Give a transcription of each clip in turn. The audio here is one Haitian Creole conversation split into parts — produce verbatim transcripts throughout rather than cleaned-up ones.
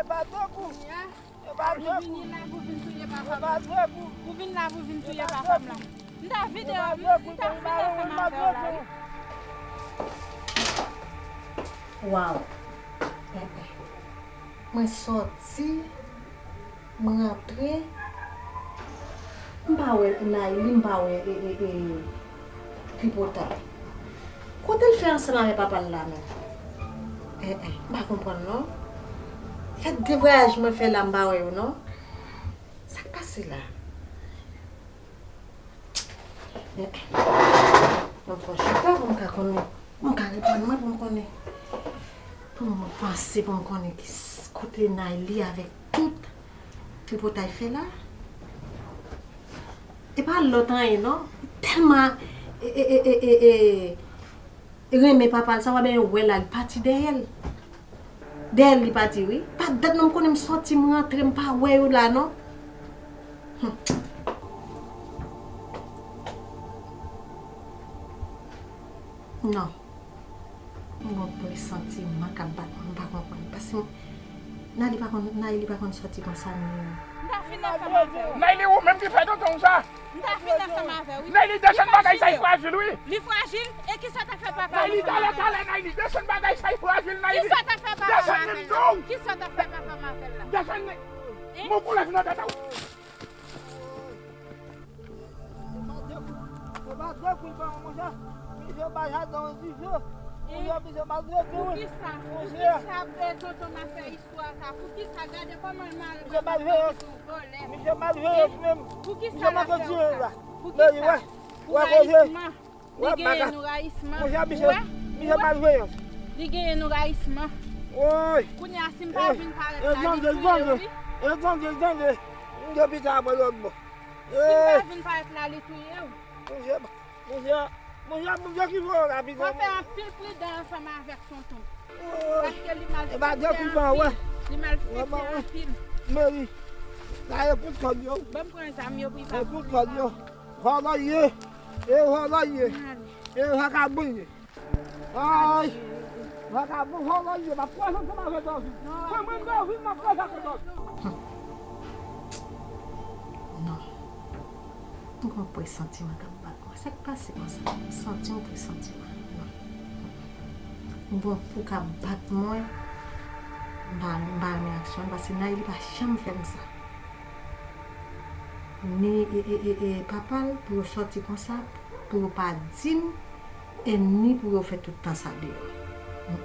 Yo pa dwe kou. Yo pa dwe kou. Vini la pou vin touye papa m. Yo pa dwe kou. Ou vin la pou vin touye papa m la. M ta vide yo, m ta fini ansanm avè w la, wi. Waw. Mwen sòti, mwen rantre, m pa wè Nayli, m pa wè, e, e, e, Tripotay. Kote l fè ansanm avè papa l la menm? Eh, eh, m pa konprann non. Fè de vwayaj mwen fè la, m pa wè yo non. Sa k pase la? Eh, eh. Mwen pran chita pou m ka konnen. Pou m ka reprann mwen, pou m konnen. Pou m panse, pou m konnen ki s-, kote Nayli avèk tout tripotay fè la. E pa lòt anyen non. Tèlman, e, e, renmen papa l sa, w ap wè l la, li pati dèyè l. Dèyè l li pati, wi. Pa dat non, m konnen m sòti, m rantre, m pa wè yo la, non. Hmm. Non. M gon presantiman k ap bat mwen, m pa konprann. Paske Nayli pa konn, Nayli pa konn sòti konsa, non. M ta fin ansanm avè w. Nayli, ou menm ki fè tonton w sa. M ta fin ansanm avè w, wi. Nayli, desann bagay sa, li frajil, wi. Li frajil? E kisa w ta fè papa m? Nayli, talè, talè, Nayli, desann bagay sa, li frajil, Nayli. Kisa w ta fè papa m avè l? Desann, m di w. Kisa w ta fè papa m avè l la? Desann, Nayli. Hein? Mwen koule nan tèt ou. Yo pa dwe kou, yo pa dwe kou, yo pa monchè. Misye pa jaden an dife. Monchè, misye pa dwe kou, wi. Poukisa? Poukisa, eh, tonton m ap fè istwa sa? Poukisa? Gade kòman l malveyan. Misye malveyan menm. Poukisa l ap fè w sa? Poukisa? Pou rayisman. Li genyen nou rayisman. Ou wè? Li genyen nou rayisman. Woy. Kounye a, si m pa vin parèt la, li touye w, wi. E tande, tande. M depi ta mwen lòt bò. Si m pa vin parèt la, li touye w. Monchè, monchè, monchè, monchè ki fè w la, pitit. W ap fè anpil pridan ansanm avèk tonton. Paske li malfektè anpil. Li malfektè anpil. Meri, la e kout kòd yo. Ban m pran zam yo pou li pa mouri. Vòlò ye. E vòlò ye. E vakabon ye. Ay. Vakabon, vòlò ye. M ap kwaze ansanm avèk David. Mwen, mwen, David, m ap kwaze avèk David. Non. M gon presantiman k ap bat mwen. Sa k pase konsa? M santi yon presantiman. Non. M gon pou k ap bat mwen. M pa, m pa renmen aksyon l, paske Nayli pa janm fè m sa. Ni, e, e, e, e, papa l pou yo sòti konsa, pou yo pa di m, e ni pou yo fè tout tan sa deyò. Mm.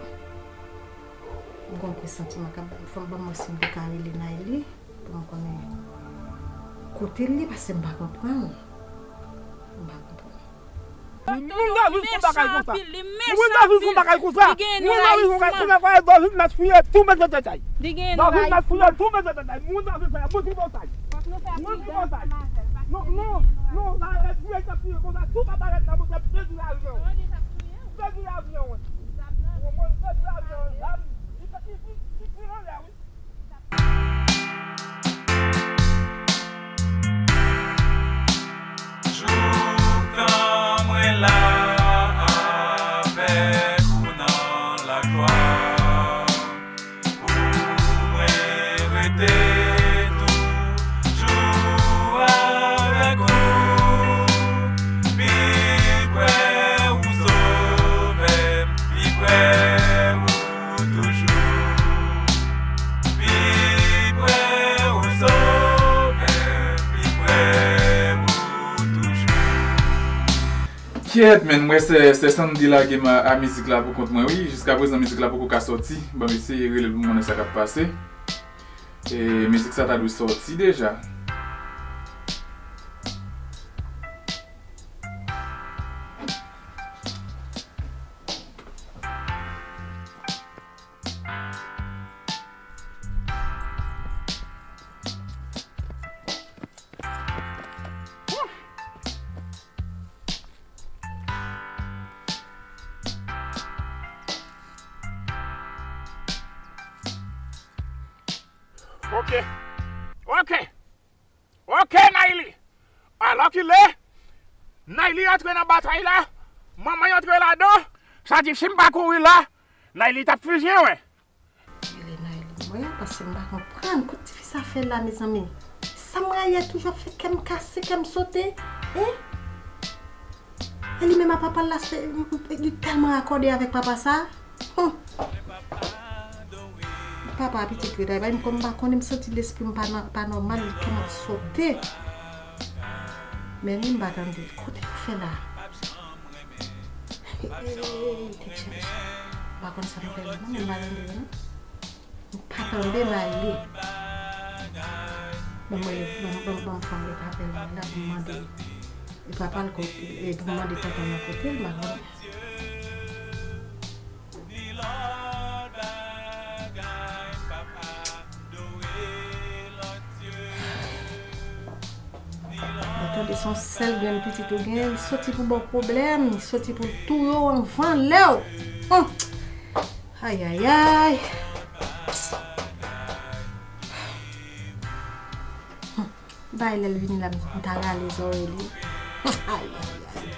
M gon presantiman k ap bat mwen. Fò m ban mwen si m te ka rele Nayli. Pou m konnen kote l ye, paske m pa konprann. M pa konprann. Moun David fè bagay konsa. Moun David fè bagay konsa. Moun David fè bagay konsa. David mèt fouye tou mèt tèt ay. David mèt fouye tou mèt tèt ay. Moun David fè moun ki konsa. Moun ki konsa. Non, non, non, la, la, fouye t ap fouye konsa. Tou ka parèt la, moun ap pèdi lavi an. Pèdi lavi an, wi. Moun pèdi lavi an. Zam, li, li, li, li, li anlè, wi. Joukan mwen la avèk ou nan laglwa, pou mwen rete toujou avèk ou, pi prè ou, Sovè m, pi prè ou. Toujou pi prè ou, Sovè, pi prè ou toujou. Kyèt, men, m wè sè, sè Sandy lage m a, a mizik la pou kont mwen, wi. Jiskaprezan, mizik la poko ka sòti. Ban m eseye rele l pou m konnen sa k ap pase. E, mizik sa ta dwe sòti deja. Ok. Ok. Ok, Nayli. Alòkile, Nayli antre nan batay la, manman y antre ladan, sa di si m pa kouri la, Nayli t ap fiziyen, wi. Rele Nayli, mwen. Paske m pa konprann kot tifi sa fè la, mezanmi. Sa m rayi a toujou ap fè kè m kase, kè m sote. Hein? E li menm a papa l la, se, m, m, li tèlman akòde avèk papa sa. Hum. Papa a pitit wi, dayè, m kòm m pa konnen, m santi lespri m pa nan, pa nòmal, li kè m ap sote. Men li m pa tande. Kote pou fè la? Hey, tèt chaje. M pa konn sa m fè la non, men m pa tande non. M pa tande m ale. Ban mwen, ban, ban, ban m fè yon lòt apèl mwen la pou m mande. E papa l kote, e pou m mande tonton nan kote l, m pa konnen. Mwen tande se yon sèl grenn pitit ou gen, li soti pou ba w pwoblèm, li soti pou l touye w anvan lè w. Hum. Ayayay. Hum. Bay lè l vini la, m ta rale zòrèy li. Ayayay.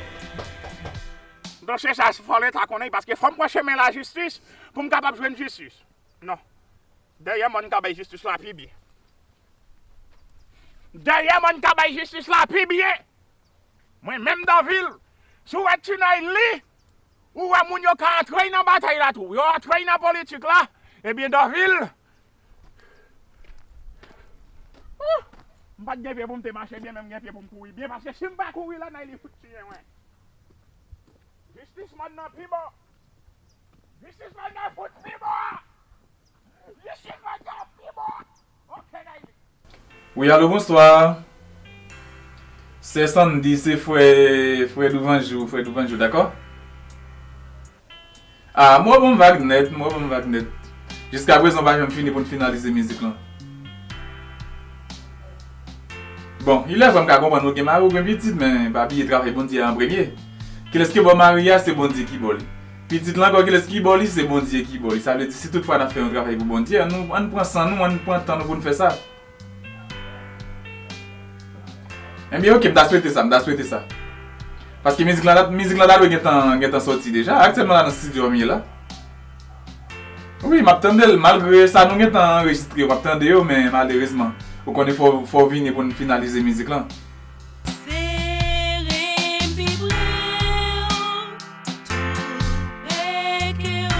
Dosye sa, fò Leta konnen, paske fò m pran chemen lajistis pou m kapab jwenn jistis. Non. Dèyè mòn ka bay jistis la pi byen. Dèyè mòn ka bay jistis la pi byen. Mwen menm Dòvil, si w wè Tinay li, ou wè moun yo ka antre nan batay la tou. Yo antre nan politik la, ebyen Dòvil. Ouh! M pa t gen pye pou m te mache byen, men m gen pye pou m kouri byen, paske si m pa kouri la, Nay li fout tiye mwen. Jistis mòn nan pi bon. Jistis mòn nan fout pi bon. Jistis mòn nan pi bon. Ok, Nay li. Wi, alo, bonswa. Se Sandy, se frè, frè Douvanjou, frè Douvanjou, dakò? Ah, m wè w ban m vag nèt, m wè w ban m vag nèt. Jiskaprezan, w pa janm fini pou n finalize mizik lan. Bon, ilèvre m ka konprann ou gen mari, ou gen pitit, men pa bliye travay Bondye a an premye. Kilès ki ba w mari a, se Bondye ki ba w li. Pitit lan ankò, kilès ki ba w li, se Bondye ki ba w li. Sa vle di, si toutfwa n ap fè yon travay pou Bondye, ann nou, ann pran san nou, ann pran tan nou pou n fè sa. Enben, ok, m ta swete sa, m ta swete sa. Paske mizik lan, mizik lan ta dwe gentan, gentan sòti deja. Aktyèlman la nan estidyo a m ye la. Wi, m ap tande l, malgre sa nou gentan anrejistre yo, m ap tande yo, men malerezman, ou konnen fò, fò w vini pou n finalize mizik lan. Sere m pi pre w, tou pre ke w.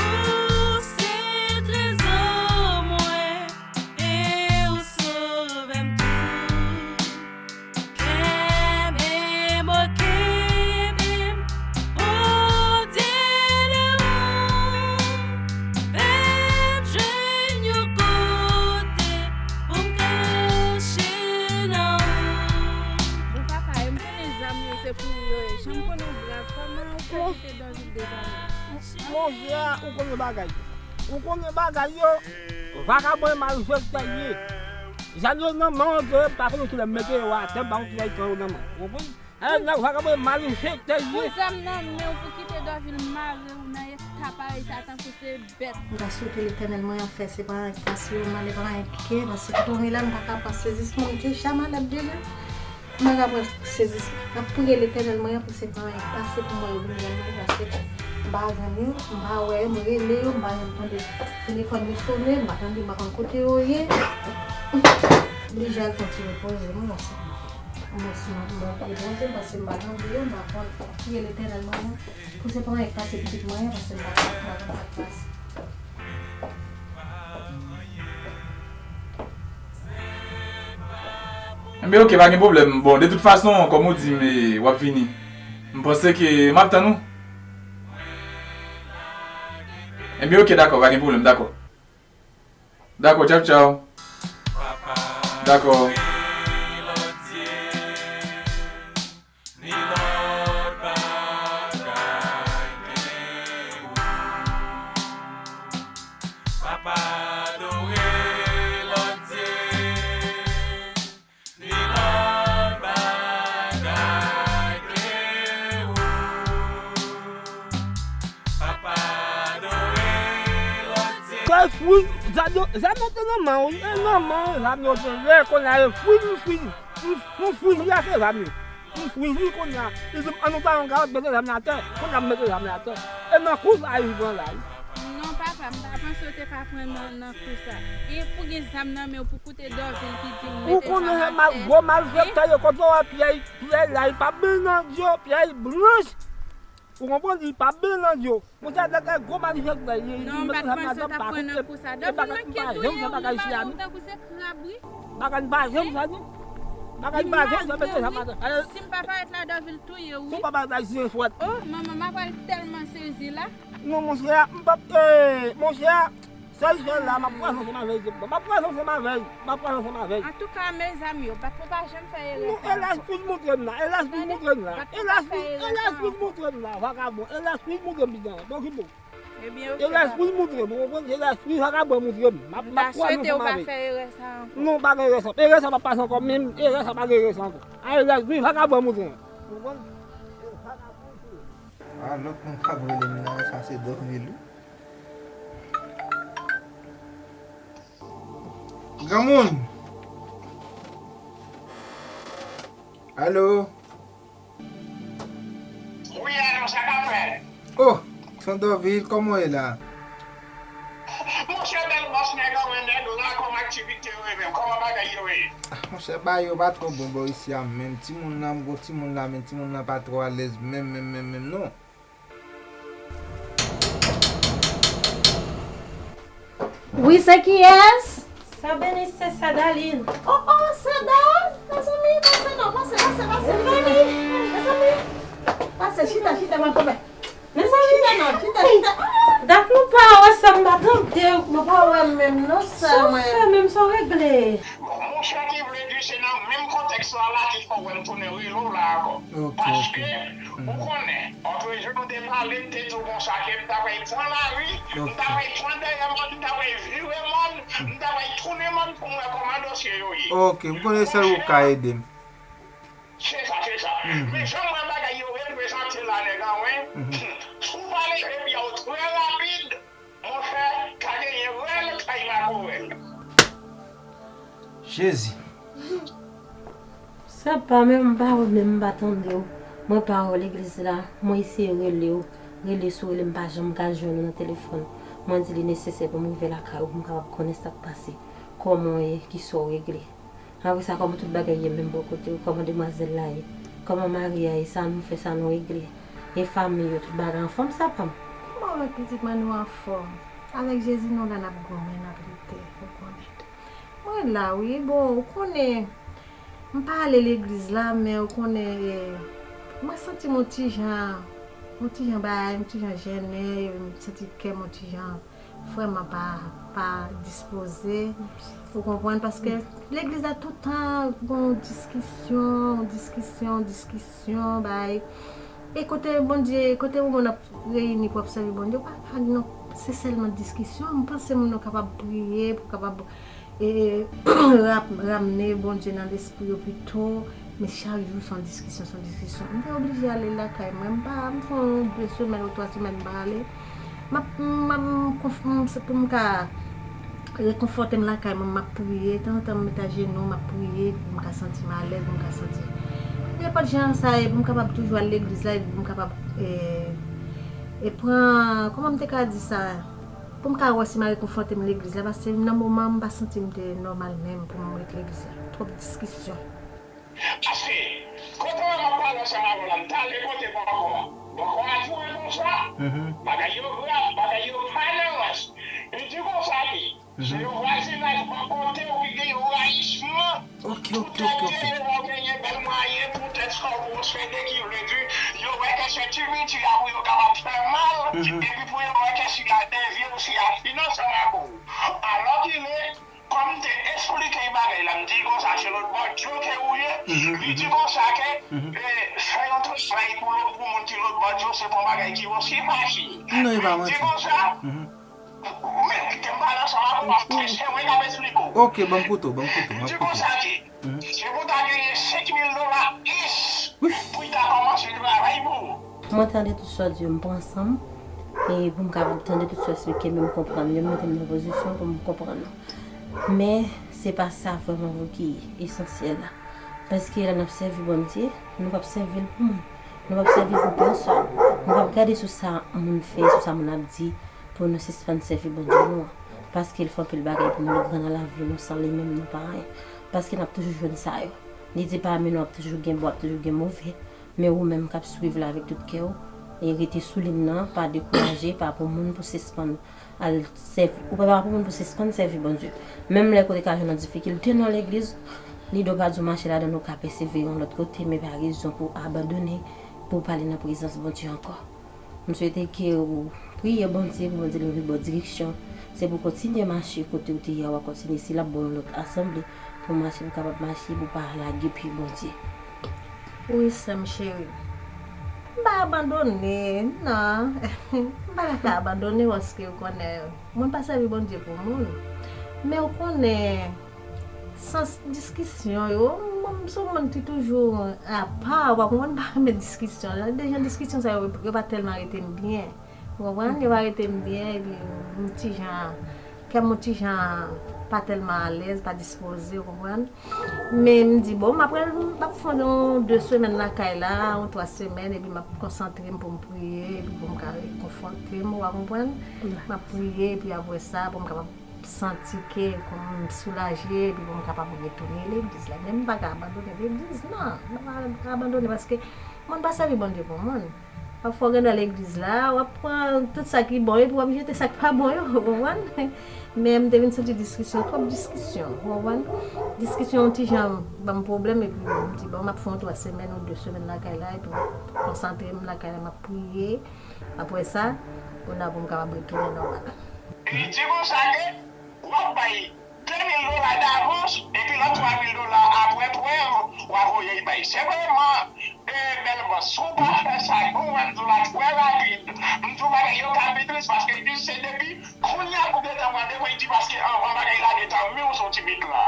Ou se trezò mwen, e ou sove m tou. Kenbe m, o kenbe m, Bondye de ou. Fè m jwenn yon kote pou m kache nan ou. Bon, papa, e m konnen zam yo se pou ou yo ye. Jan m konnen w brav, kòman ou fè kite Dòvil dezame? Monchè, ou konnen bagay yo. Ou konnen bagay yo. Vagabon e malfektè l ye. Zam yo nan men w, m pa konnen kilè m mete yo atè, m pa konnen kilè yo nan men w. Ou konprann? E, nèg vagabon e malfektè l ye. Pou zam nan men w, pou kite Dòvil mare w nan eta parèy sa, tankou se bèt. M ta swete Letènèl mwen an fè se pa anyen k pase yo, malè pa anyen k gen, paske kote w ye la, m pa ka pran sezisman, m deja malad deja. M pa ka pran sezisman. M ap priye Letènèl mwen an pou se pa anyen k pase pou mwen yo vin jwenn mwen, paske m pa jwenn yo, m pa wè yo, m rele yo, m pa janm tande telefòn yo sone, m pa tande, m pa konn kote yo ye. M blije al fè yon ti repoze m, paske m, m, m, m ap repoze m, paske m pa tande yo, m pa konn. M ap priye Letènèl mwen an pou se pa anyen k pase pitit mwen an, paske m pa, m pa konn sa k pase. Enben, ok, pa gen pwoblèm. Bon, de tout fason, kòm ou di m, e, w ap vini. M panse ke m ap tann ou. Enben, ok, dakò, pa gen pwoblèm, dakò. Dakò, tchaw, tchaw. Dakò. Ni lòt bagay ke ou. Pa, pa adore lòt dye. Ni lòt bagay ke ou. Pa, pa adore lòt dye. Kè fwi, zam yo, zam yo te nan men w, e nan men w, zam yo te ye, kounye a e fwi, fwi, fwi, fwi, fwi, fwi, fwi, zam yo. M fwizi kounye a. Li di m, "Ann nou ta yon gawòt, mete zam nan atè." Kounye a m mete zam nan atè. E nan kou sa li pran la, wi. Non, papa, M pa panse w te ka pran nan, nan kou sa. E pou gen zam nan men w pou koute Dòvil ki di m mete zam atè. Ou konnen se mal, gwo malfektè yo, kote w wè pyè, pyè la, li pa bèl nan je w, pyè blanch. Ou konprann? Li pa bèl nan je w. Monchè, nèg la gwo malfektè, li, li mete zam nan je m, pa koute. Non, m pa t panse w t ap pran nan kou sa. Dòvil, nan ki w ye, ou nan bagay ou tankou se krab, wi. Bagay m pa janm sa, non. Bagay m pa janm sa, mete zam atè. Si m pa parèt la, Dòvil touye w, wi. Si w pa parèt la, je fwèt. Oh, manman, m apral tèlman sezi la. Non, monchè, m p ap, eh, monchè, sèl jèn la, m ap pran ansanm avè l, m ap pran ansanm avè l, m ap pran ansanm avè l. Antouka, mezanmi, yo, bat pou pa janm fè erè sa ankò. Non, e lespri l montre m la, e lespri l montre m la, e lespri, e lespri l montre m la, vakabon, e lespri l montre m, pitit mwen, okipe w. Ebyen, oke, papa. E lespri l montre m, ou konprann, e lespri vakabon montre m. M ap, m ap pran ansanm avè l. M ta swete w pa fè erè sa ankò. Non, pa gen erè sa, erè sa p ap pase ankò, menm erè sa pa gen erè sa ankò. A, e lespri vakabon montre m. Ou konprann? E vakabon montre m. A, lòt moun k ap rele m nan, sa se Dòvil, wi. Granmoun! Alo? Wi, alo, sa k ap fèt? Oh, Sandòvil, kòman w ye la? Monchè, bèl bòs, nèg an, nèg la, kòman aktivite yo ye menm? Kòman bagay yo ye? Ah, monchè, bagay yo pa twò bon bò isi a menm. Timoun nan, m gon timoun la, men timoun nan pa twò alèz menm, menm, menm, menm, non. Wi, se kiyès? Sè Benis, se Sè Dalin. Oh, oh, Sè Dal! Mezanmi, pase non, pase, pase, pase. Mezanmi, mezanmi. Pase, chita, chita, mwen konmen. Mezanmi, chita non, chita, chita. Dat nou pa wè sè m, m pa tande w. Nou pa wè menm non, sè mwen. Sa w fè menm, sa w regle? Bon, monchè, ki vle di se nan menm kontèks la, la ki fè w wè m tounen rele w la ankò. Ok, ok. Paske, ou konnen, lòt jou nou te pale, m te di w konsa ke m ta pral pran lari, m ta pral pran dèyè mòn, m ta pral vire mòn, m ta pral tounen mòn pou m wè kòman dosye yo ye. Ok, m konnen sèl ou ka ede m. Se sa, se sa. Men jan m wè bagay yo reprezante la, nèg an, wi. Si w pa leve pye w trè rapid, monchè, ka genyen rèl kay makorèl. Jezi. Sa pa menm, m pa wè w menm, m pa tande w. Mwen pa wè w legliz la, mwen eseye rele w, rele sou rele, m pa janm ka jwenn ou nan telefòn. Mwen di li nesesè pou m rive lakay ou, pou m kapab konnen sa k pase, kòman w ye, kisa w regle. Apre sa, kòman tout bagay ye menm bò kote w? Kòman demwazèl la ye? Kòman mari a ye? Sa nou fè, sa nou regle? E fanmi yo, tout bagay anfòm, sa pa m? Mwen wè pitit mwen nou anfòm. Avèk Jezi nou la, n ap goumen, n ap lite, ou konnen. Mwen la, wi. Bon, ou konnen, m pa ale legliz la, men ou konnen, eh, mwen santi m yon ti jan, yon ti jan bagay, yon ti jan jennen, m santi kè m yon ti jan vrèman pa, pa dispoze. Ou konprann? Paske legliz la toutan gon diskisyon, diskisyon, diskisyon, bay. E kote Bondye, kote yon moun ap reyini pou ap sèvi Bondye, ou pa, pa, non, se sèlman diskisyon. M panse moun yo kapab priye, pou kapab e, rap-, ramne Bondye nan lespri yo pito, men chak jou se yon diskisyon, se yon diskisyon. M te oblije ale lakay mwen, m pa, m fè yon de semèn ou twa semèn m pa ale. M ap, m ap, m konf-, m, se pou m ka rekonfòte m lakay mwen, m ap priye, tanzantan m met ajenou, m ap priye, pou m ka santi m alèz, pou m ka santi nenpòt jan sa ye, pou m kapab toujou al legliz la, epi pou m kapab, e, e pran, kòman m te ka di sa? Pou m ka wè si m a rekonfòte m legliz la, paske nan moman an, m pa santi m te nòmal menm pou m ret legliz la. Twòp diskisyon. Paske, kote w wè m ap pale ansanm avè w la, m t ale kote bòkò a. Bòkò a di w konsa. Bagay yo grav, bagay yo pa nan rans. Li di konsa ke se yon vwazinaj bò kote w ki gen yon rayisman. Ok, ok, ok, ok. Poutèt ke yo genyen bèl mwayen, poutèt sa w posede, ki vle di, yo wè ke se ti piti a pou yo kapab fè mal, epi pou yo wè ke si y a devye ou si y a fini ansanm ak ou. Alòkile, kòm m te esplike bagay la, m di konsa, se lòtbò djo ke ou ye, li di konsa ke, eh, fè yon travay pou lòt, pou moun ki lòtbò djo, se pa yon bagay ki osi fasil. Li di konsa, men, kite m pale ansanm avè w, paske se mwen k ap esplike w. Ok, ban m koute w, ban m koute w, m ap koute w. Li di konsa ke, se pou ta genyen senk mil dola, yes, pou l ta kòmanse travay pou ou. Mwen tande tout sa w di yo, m pran san m, e pou m kapab tande tout sa w eksplike, men m konprann yo, m mete m nan pozisyon pou m konprann ou. Men, se pa sa vrèman vre ki esansyèl la. Paske lè n ap sèvi Bondye, nou p ap sèvi l pou moun. Nou p ap sèvi l pou pèsòn. Nou p ap gade sou sa moun fè, sou sa moun ap di, pou nou sispann sèvi Bondye nou an. Paske l fè anpil bagay pou nou, l gran nan lavi nou, san li menm nou pa anyen. Paske n ap toujou jwenn sa yo. Li di pami nou ap toujou gen bon, ap toujou gen move. Men ou menm k ap swiv la avèk tout kè w, e rete sou liy nan, pa dekouraje, pa pou moun pou sispann al sèvi, ou pa pou moun pou sispann sèvi Bondye. Menm lè kote ka jwenn nan difikilte nan legliz, Lido pa di w mache ladan l, ou ka pèsevere yon lòt kote, men pa rezon pou w abandone, pou w pa ale nan prezans Bondye ankò. M swete ke ou priye Bondye pou Bondye leve ba w direksyon. Se pou w kontinye mache kote w te ye a, w a kontinye. Si l ap ba w yon lòt asanble pou w mache, pou w kapab mache, pou w pa lage pye Bondye. Wi, sè m cheri. M pa abandone, non. M pa ta ka abandone paske ou konnen, mwen pa sèvi Bondye pou moun. Men ou konnen, sans diskisyon yo, mwen m se yon moun ki toujou apa, ou pa konprann, m pa renmen diskisyon. Jan de jan diskisyon sa yo, yo pa tèlman rete m byen. Ou konprann? Yo pa rete m byen, epi m ti jan, kè m yon ti jan pa tèlman alèz, pa dispoze, ou konprann? Men m di, bon, m ap, m ap fè yon de semèn lakay la, yon twa semèn, epi m ap konsantre m pou m priye, epi pou m ka rekonfòte m, ou pa konprann? M ap priye, epi apre sa, pou m kapab santi ke kòm m soulaje, epi pou m kapab retounen legliz la. Men m pa ka abandone legliz, non. M pa ka abandone paske moun pa sèvi Bondye pou moun. Pafwa w gen nan legliz la, w ap pran tout sa ki bon, epi w ap jete sa k pa bon yo, ou konprann? Men m te vin santi diskisyon, twòp diskisyon, ou konprann? Diskisyon yon ti jan ban m pwoblèm, epi m di, bon, m ap fè yon twa semèn ou de semèn lakay la, epi m konsantre m lakay la, m ap priye. Apre sa, kounye a pou m kapab retounen nòmal. Li di konsa ke w ap bay de mil dola davans, epi lòt twa mil dola apre prèv, w a voye l bay. Se vrèman, e, bèl bòs. Si w pa fè sa, yon wè m di w la trè rapid. M di w bagay yo ka pi tris paske li di se depi kounye a pou gentan pran de mwen, li di paske anvan bagay la gentan men w sou ti bit la.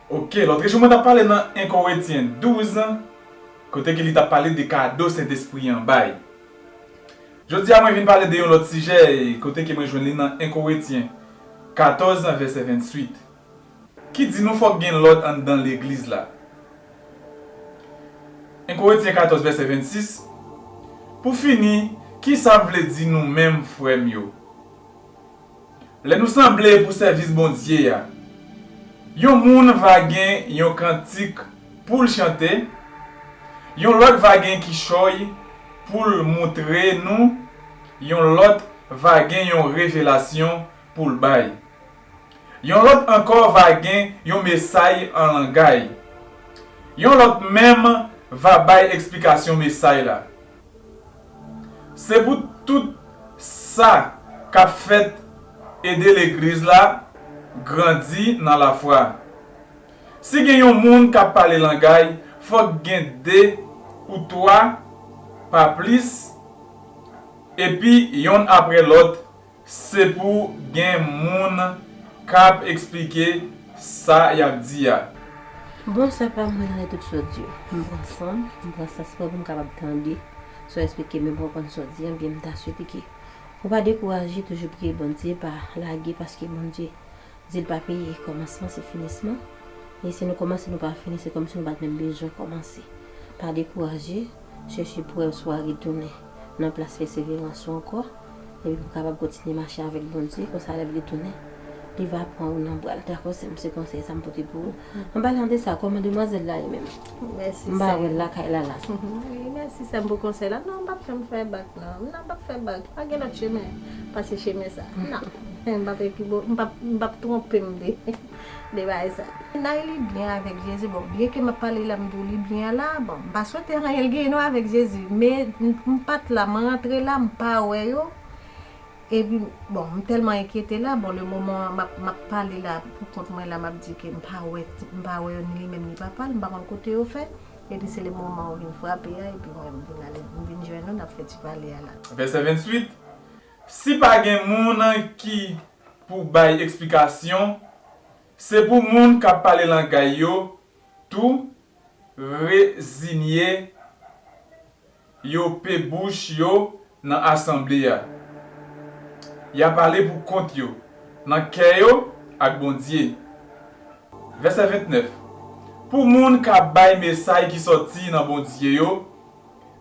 Ok, lòt jou mwen t ap pale nan en Korentyen douz, kote ke li t ap pale de kado Sentespri an bay. Jodi a, mwen vin pale de yon lòt sijè, kote ke mwen jwenn li nan en Korentyen katòz, vèsè venntuit, ki di nou fòk gen lòd anndan legliz la. En Korentyen katòz, vèsè vennsis, pou fini, ki sa vle di nou menm, frè m yo? Lè nou sanble pou sèvis Bondye a, yon moun va gen yon kantik pou l chante, yon lòt va gen kichòy pou l moutre nou, yon lòt va gen yon revelasyon pou l bay. Yon lòt ankò va gen yon mesay an langay. Yon lòt menm va bay eksplikasyon mesay la. Se pou tout sa k ap fèt ede legliz la grandi nan lafwa. Si gen yon moun k ap pale langay, fòk gen de ou twa, pa plis, epi yonn apre lòt, se pou gen moun k ap eksplike sa y ap di a. Bonswa pa m, mwen anlè tout sa w di yo. M pran san m, m pran sans mwen pou m kapab tande sa w eksplike, men m konprann sa w di an byen, m ta swete ke ou pa dekouraje, toujou priye Bondye, pa lage, paske Bondye di l pa peye kòmansman, se finisman. E si nou kòmanse, nou pa fini, se kòmsi nou pa t menm bezwen kòmanse. Pa dekouraje, chèche prèv, swa retounen nan plas pèseverans ou ankò, epi pou w kapab kontinye mache avèk Bondye, konsa lè l retounen, li va pran ou nan bra l, dakò, sè m, se konsèy sa m pote pou ou. Anpalan de sa, kòman demwazèl la ye menm? Mèsi, m pa wè l lakay la la. Wi, mèsi, sè m, pou konsèy la. Non, m p ap janm fè bak, non. Non, m p ap fè bak. Pa gen lòt chemen pase chemen sa. Non. M p ap ekibo-, m p ap, m p ap twonpe m de, de bagay sa. Nan li byen avèk Jezi. Bon, byen ke m ap pale la, m di w li byen la. Bon, m pa swete anyen l genyen non avèk Jezi. Men m, m pa t la, m rantre la, m pa wè yo. Epi, bon, m tèlman enkyete la, bon, le moman m ap, m ap pale la pou kont mwen la, m ap di ke m pa wè, m pa wè yo ni li menm ni papa l, m pa konn kote yo fè. Epi se le moman ou vin frape a, epi mwen m vin ale, m vin jwenn ou, n ap fè ti pale a la. Vèsè venntuit, si pa gen moun ki pou bay eksplikasyon, se pou moun k ap pale langay yo tou rezinye yo pe bouch yo nan asanble a. Y a pale pou kont yo, nan kè yo ak Bondye. Vèsè vennèf. Pou moun k ap bay mesaj ki sòti nan Bondye yo,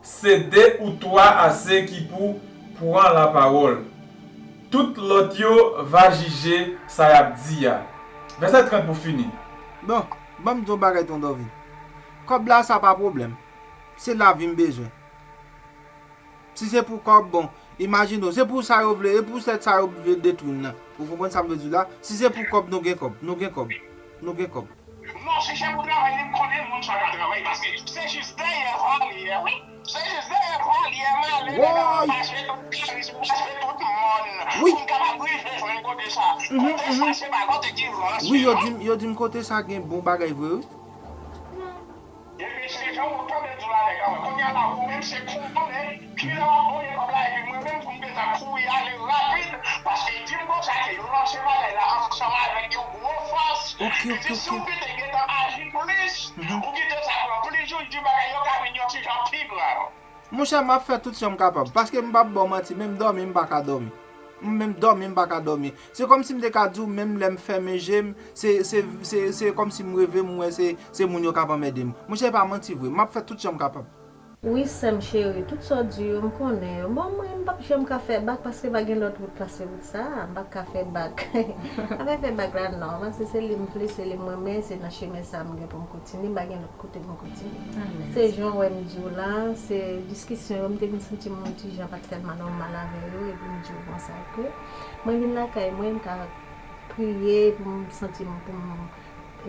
se de ou twa ase ki pou pran lapawòl. Tout lòt yo va jije sa y ap di a. Vèsè trant pou fini. Bon, ban m di w yon bagay, Ton Dòvin. Kòb la, sa pa pwoblèm. Se lavi m bezwen. Si se pou kòb, bon, imajine w, se pou sa yo vle, e pou sèt sa yo vle detwi m nan. Ou konprann sa m vle di w la? Si se pou kòb, nou gen kòb, nou gen kòb, nou gen kòb. Non, si se pou travay li, m konnen moun sa ka travay, paske se jis dèyè van li ye, wi. Se jis dèyè van li ye, m ale, nèg la mache tout karis, mache tout mòn, pou m kapab rive jwenn kote sa. Kote sa, se pa kote ki van, wi, yo di m, yo di m kote sa gen bon bagay vre, wi. Epi se jan w tande di w la, nèg la, kounye a la, ou menm se konnen kilè w ap voye kòb la, epi mwen menm pou m gentan kouri ale rapid, paske di m konsa ke yo lanse bagay la ansanm avèk yon gwo fòs, li di si w kite gentan aji plis, ou kite sa pran plis jou, li di bagay yo ka vin yon ti jan pi grav. Monchè, m ap fè tout jan m kapab, paske m p ap ba w manti, menm dòmi, m pa ka dòmi. M menm dòmi, m pa ka dòmi. Se kòmsi m te ka di w, menm lè m fèmen je m, se, se, se, se kòmsi m reve, m wè se, se moun yo k ap anmède m. Monchè, e pa manti vre, m ap fè tout jan m kapab. Wi, sè m cheri, tout sa w di yo, m konnen yo. Bon, mwen, m p ap janm ka fè bak, paske pa gen lòt wout pase wout sa a. M p ap ka fè bak. Afè fè bak la, non, paske se li m vle, se li m renmen, se nan chemen sa a m gen pou m kontinye, m pa gen lòt kote pou m kontinye. Se jan w wè m di w la, se diskisyon yo, m te vin santi m yon ti jan pa t tèlman nòmal avè yo, epi m di w konsa ke mwen vin lakay mwen, m ka priye pou m santi m, pou m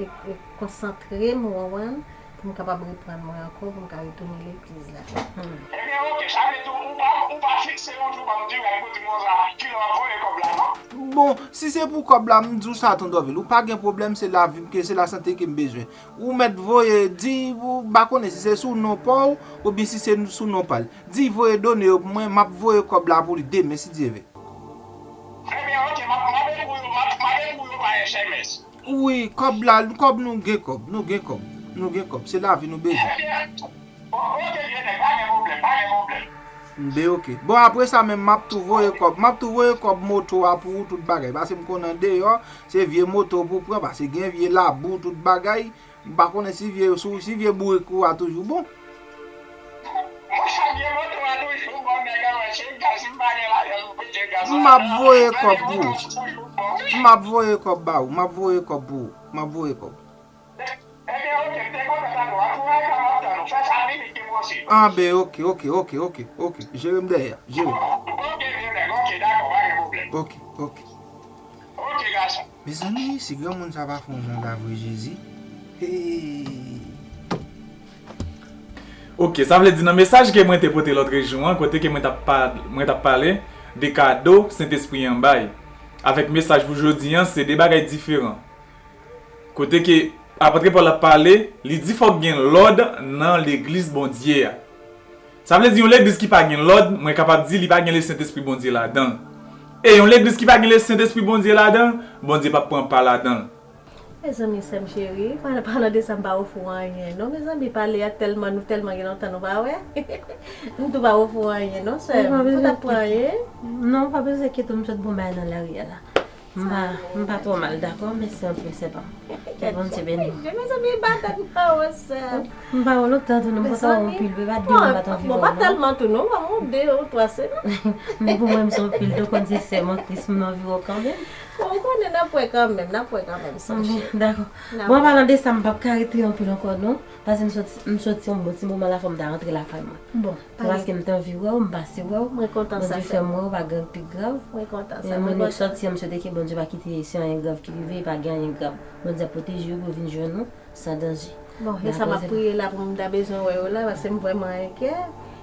e, e, konsantre m, w konprann, pou m kapab reprann mwen ankò, pou m ka retounen legliz la. Ebyen, oke, sa vle di ou pa, ou pa fikse yon jou ban m dirèk pou di m konsa, kilè w ap voye kòb la, non? Bon, si se pou kòb la, m di w sa, Ton Dòvil, ou pa gen pwoblèm, se lavi m ke, se lasante ke m bezwen. Ou mèt voye, di, ou pa konnen si se sou non pa w, oubyen si se sou non pa l. Di voye done yo pou mwen, m ap voye kòb la pou li demen, si Dye vle. Ebyen, oke, m ap, m ap ekri w yo, m ap, m ap ekri w yo pa S M S. Wi, kòb la, kòb nou gen kòb, nou gen kòb, nou gen kòb, se lavi nou bezwen. Ebyen, o-, oke, vye nèg, pa gen pwoblèm, pa gen pwoblèm. Be, oke. Bon, apre sa menm, m ap tou voye kòb, m ap tou voye kòb moto a pou ou, tout bagay, paske m konn andeyò, se vye moto pou pran, paske gen vye labou, tout bagay. M pa konnen si vye, si, si vye bourik ou a toujou bon. Monchè, vye moto a toujou bon, nèg la, mwen, se gaz, m pa gen lajan pou pete gaz la. M ap voye kòb pou ou. M ap voye kòb ba ou, m ap voye kòb pou ou, m ap voye kòb. Ebyen, oke, m te kontan tande w. Antouraj la, m ap tann ou. Fè sa pi vit ke posib. An, ben, oke, oke, oke, oke, oke. Jere m dèyè, jere m. Oke, vye nèg, oke, dakò, pa gen pwoblèm. Oke, oke. Oke, gason. Mezanmi, si granmoun sa pa fè yon jan la vre, Jezi. Hey! Oke, sa vle di nan mesaj ke mwen te pote lòt jou an, kote ke mwen t ap pa-, mwen t ap pale de kado Sentespri an bay, avèk mesaj pou jodi an, se de bagay diferan. Kote ke apot Pòl ap pale, li di fòk gen lòd nan legliz Bondye a. Sa vle di yon legliz ki pa gen lòd, mwen kapab di li pa gen Lesentespri Bondye ladan l. E yon legliz ki pa gen Lesentespri Bondye ladan l, Bondye p ap pran pa ladan l. Mezanmi, sè m cheri, pa, pa nan de sa m pa ofri w anyen. Non, mezanmi, pale a tèlman, nou tèlman gen lontan nou pa wè. M tou pa ofri w anyen, non, sè m. Ou pa bezwen enkyete. Ou t ap pran anyen? Non, ou pa bezwen enkyete w, m sot bon bagay nan lari a la. M pa, m pa twò mal, dakò? Mèsi anpil, sè pa m. Ke Bondye beni w. Mezanmi, ba tèt m pa wè, sè m. M pa wè w lontan tou, non, m kontan wè w anpil, bebe, pa t gen moun m pa t anvi wè w, non. Bon, pa tèlman tou, non, ban m yon de, yon twa semèn. Men pou mwen, m se yon pil, tou konn se sè m an Kris, m anvi wè w kanmenm. Bon, ou konnen n ap wè kanmenm, n ap wè kanmenm, sè m. Dakò. Bon, an palan de sa, m p ap ka rete anpil ankò, non. Paske m soti, m soti yon bon ti moman la, fò m ta rantre lakay mwen. Bon, se paske m te anvi wè w, m pase wè w. Mwen kontan sa, sè m. Bondye fè m wè w, pa gen anyen ki pi grav. Mwen kontan sa. Men mwen menm soti an, m swete ke Bondye pa kite si anyen grav ki rive, e pa gen anyen grav. Bondye ap pwoteje yo pou yo vin jwenn ou san danje. Bon, e sa m ap priye la pou m ta bezwen wè yo la, paske m vrèman enkyè.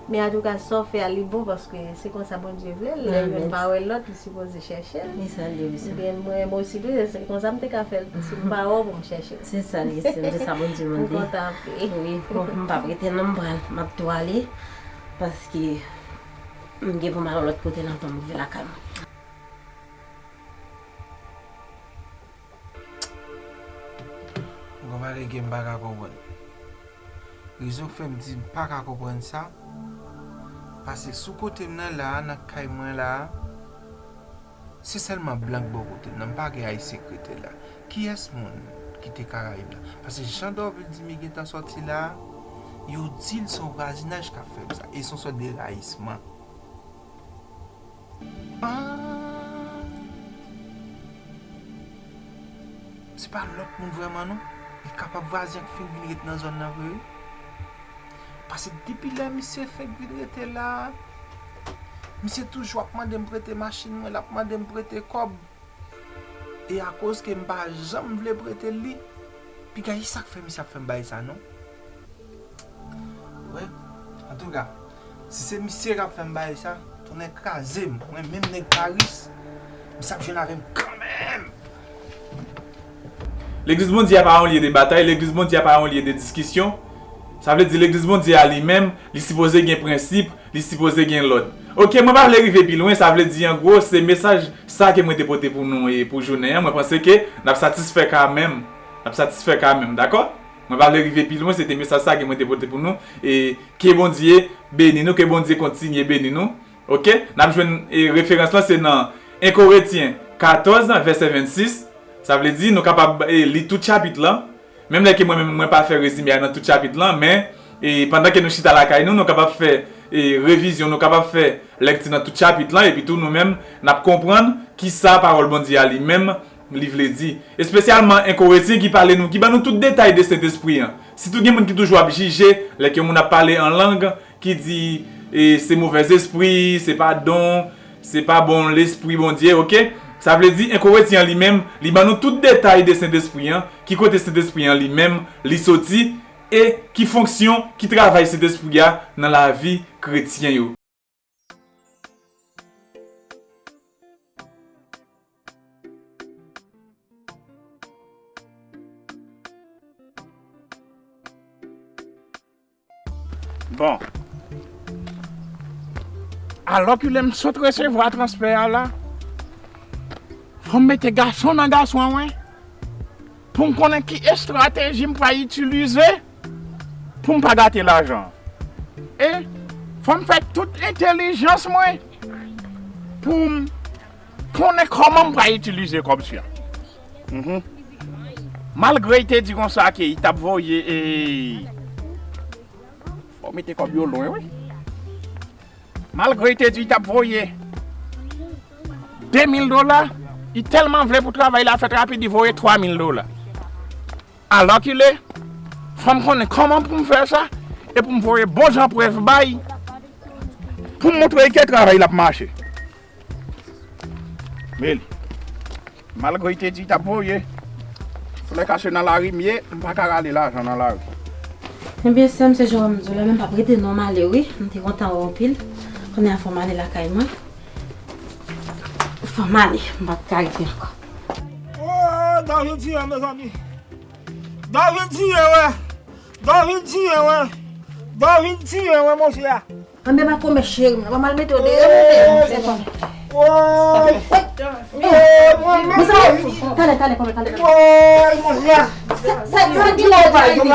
Men antouka, sa w fè a, li bon, paske se konsa Bondye vle l. Lè youn pa wè lòt, li sipoze chèche l. E sa l ye, wi, sè m. Ebyen, mwen, mwen osi tou, se konsa m te ka fè l tou, si m pa wè w pou m chèche w. Se sa l ye, sè m, se sa Bondye mande. M kontan anpil. Wi, bon, m p ap rete non, m pral, m ap tou ale, paske m gen pou m al yon lòt kote la, anvan m rive lakay mwen. Gon bagay ke m pa ka konprann. Rezon k fè m di m pa ka konprann sa, paske sou kote m nan la a, nan kay mwen la a, se sèlman blan k bò kote m nan, m pa gen ayisyen k rete la. Kiyès moun k kite Karayib la. Paske jan Dorvil di m li gentan sòti la, yo di l se yon vwazinaj k ap fè m sa. E se yon sòt de rayisman. Ah! Se pa lòt moun vrèman non. Li kapab vwazen k fin vin ret nan zòn nan vre wi. Paske depi lè misye fenk vin rete la, misye toujou ap mande m prete machin mwen, l ap mande m prete kòb. E akoz ke m pa janm vle prete l li, piga e sa k fè misye ap fè m bagay sa non. Wi, antouka, si se misye k ap fè m bagay sa, tonnè kraze m. Mwen menm nèg Paris, misye ap jwenn avè m kanmenm. Legliz Bondye a pa yon lye de batay, legliz Bondye a pa yon lye de diskisyon. Sa vle di legliz Bondye a li menm, li sipoze gen prensip, li sipoze gen lòd. Oke, mwen pa vle rive pi lwen, sa vle di an gwo, se mesaj sa ke mwen te pote pou nou e pou jounen an. Mwen panse ke n ap satisfè kanmenm. N ap satisfè kanmenm, dakò? Mwen pa vle rive pi lwen, se te mesaj sa ke mwen te pote pou nou. E ke Bondye beni nou, ke Bondye kontinye beni nou. Oke? N ap jwenn e, referans lan se nan en Korentyen katòz, vèsè vennsis. Sa vle di nou kapab e, li tout chapit lan. Menm lè ke mwen menm mwen pa fè rezime a nan tout chapit lan, men e, pandan ke nou chita lakay nou, nou kapab fè e, revizyon, nou kapab fè lèkti nan tout chapit lan, epi tou nou menm n ap konprann kisa pawòl Bondye a li menm li vle di. Espesyalman en Korentyen ki pale nou, ki ban nou tout detay de Sentespri an. Sitou gen moun ki toujou ap jije lè ke yon moun ap pale an lang, ki di e, se movèzespri, se pa don, se pa bon lespri Bondye, oke? Sa vle di en Korentyen an li menm, li ban nou tout detay de Sentespri an, ki kote Sentespri an li menm li soti, e ki fonksyon, ki travay Sentespri a nan lavi kretyen yo. Bon. Alòkile m sot resevwa transfè a la. Fò m mete gason nan gason an, wi. Pou m konnen ki estrateji m pral itilize pou m pa gate lajan. E fò m fè tout entèlijans mwen pou m konnen kòman m pral itilize kòb sa. Mhm. Malgre li te di konsa ke li t ap voye, e, fò w mete kòb yo lwen, wi. Malgre li te di li t ap voye de mil dola, li tèlman vle pou travay la fèt rapid, li voye twa mil dola. Alòkile, fò m konnen kòman pou m fè sa, e pou m voye bon jan prèv bay, pou m montre l ke travay la ap mache. Men li, malgre li te di li t ap voye, flè kache nan lari m ye, m pa ka rale lajan nan lari. Ebyen, sè m, se jan w di la, men m p ap rete non, m ale wi. M te kontan wè w anpil. Kounye a fò m ale lakay mwen. Fò m ale, m p ap ka rete ankò. Oh, David tiye, mezanmi. David tiye, wè. David tiye, wè. David tiye, wè, monchè. Anben, pa kòmè cheri m nan, pa m al mete w deyò, mete m, se kòmè. Woy! Woy! Mezanmi, talè, talè, kòmè, talè. Woy, monchè! Sa, sa, sa ki la, David?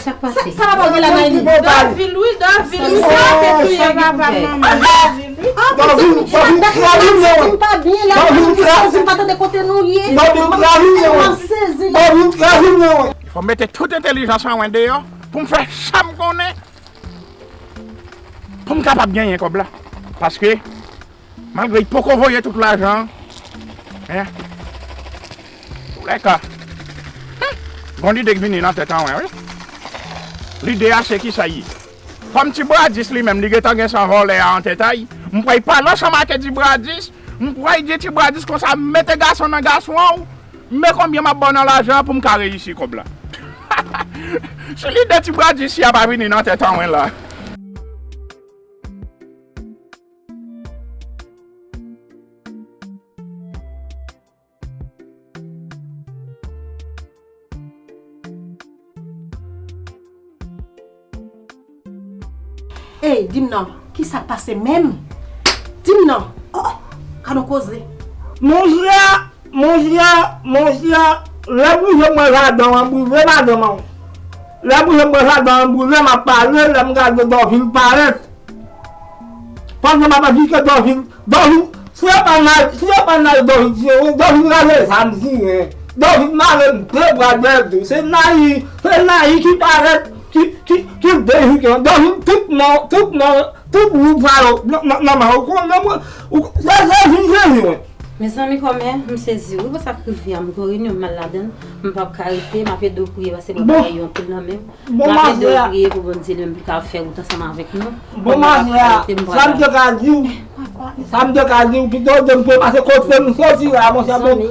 Sa k pase? Sa, sa pa gen la, David? Davil, wi, Davil, wi, sa te touye papa m, manman Davil, wi. Davil, Davil, Davil, Davil, pa byen la, Davil, Davil, pa tande kote nou ye. Davil, Davil, Davil, Davil, Davil. Fò m mete tout entèlijans an mwen deyò pou m fè sa m konnen. Pou m kapab genyen kòb la. Paske, malgre li poko voye tout lajan an, men, toulèka, gon lide k vini nan tèt an mwen, wi. Lide a se kisa l ye. Kòm Ti Bradis li menm, li gentan gen san vòlè a an tèt a l, m pral pale ansanm ak Ti Bradis, m pral di Ti Bradis konsa, mete gason nan gason an, men konbyen m ap ba w nan lajan an pou m ka reyisi kòb la. Si lide Ti Bradis a pa vini nan tèt an mwen la. Ey, di m non, kisa k pase menm? Di m non. Oh, oh, gad on koze. Monchè, monchè, monchè, lè bouzen m pran jaden an, bouzen madanm an. Lè bouzen m pran jaden an, bouzen m ap pale, lè m gade Dòvil parèt. Pandan m ap di ke Dòvil, Dòvil, si yo pa nan, si yo pa nan Dòvil tiye, wi, Dòvil rale zam tiye. David mare m de bra dèyè do. Se Nayi, se Nayi ki parèt, ki, ki, ki dehiken. David tout nan, tout nan, tout wout sa yo, nan, nan, nan men ou konnen mwen, ou, se, se vin sezi mwen. Mezanmi, kòmè, m sezi wi, konsa k rive a, m gon reyinyon m al ladan l, m p ap ka rete, m ap ede w priye, paske mwen Bon. Bagay yo anpil nan men m. Bon, M ap ede w mache a. Priye pou Bondye li menm li ka fè wout ansanm avèk nou. Bon, mache a, sa m te ka di w, sa m te ka di w, pito w te m priye, paske kote m soti la, monchè, bon,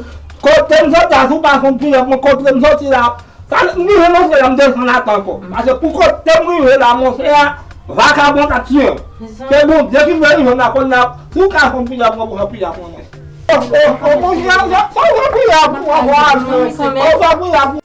kote m soti la, si w pa fè yon priyè pou mwen, kote m soti la, sa m rive monchè la, m desann ata ankò. Paske pou kote m rive la, monchè a, vakabon t ap tiye m. Se Bondye ki vle rive m la, kounye a, si w ka fè yon priyè pou mwen, pou fè priyè pou mwen. O, o, o, monchè, sa w fè priyè pou mwen, ou fè priyè pou